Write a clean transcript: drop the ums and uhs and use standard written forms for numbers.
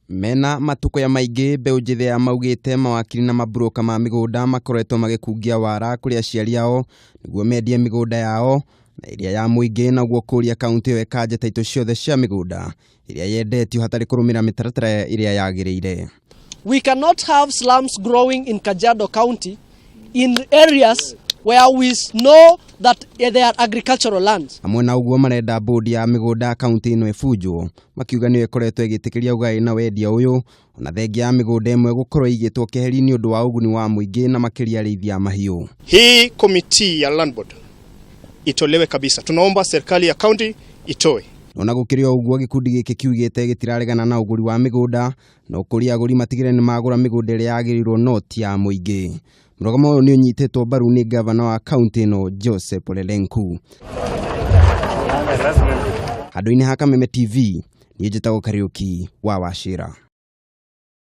Mena matukuya maingĩ mbeũ njĩthĩ aya maugĩte mawakiri na maburoka ma mĩgũnda makoretwo magĩkungia wara kũrĩ aciari ao nĩguo mendie mĩgũnda yao na ĩrĩa ya mũingĩ, na ũguo kũria kaunti ĩyo ĩkanje taitũ ciothe cia mĩgũnda ĩrĩa yendetio hatarĩ kũrũmĩrĩra mĩtaratara ĩrĩa yagĩrĩire. We cannot have slums growing in Kajiado County in areas where we know that they are agricultural lands. Hamwe na ũguo marenda bodi ya mĩgũnda kaunti ĩno ĩbunjwo, makiuga nĩyo ĩkoretwo ĩgĩtĩkĩria ũgai na wendia ũyũ, ona thengia ya mĩgũnda ĩmwe gũkorwo ĩigĩtwo keheri nĩ ũndũ wa ũguni wa mũingĩ na makĩria arĩithi a mahiũ. Hii committee ya land board itolewe kabisa. Tunaomba serikali ya county itoe. Ona gũkĩrĩ o ũguo, gĩkundi gĩkĩ kiugĩte gĩtiraregana na ũgũri wa mĩgũnda, no kũria agũri matigĩrĩre nĩ magũra mĩgũnda ĩrĩa yagĩrĩirwo no ti ya mũingĩ. Mũrũgamo ũyũ nĩ ũnyitĩtwo mbaru nĩ gavana wa kaunti ĩno Joseph Ole Lenku. Handũ-inĩ ha Kameme TV, niĩ njĩtagwo Kariũki wa Wachira.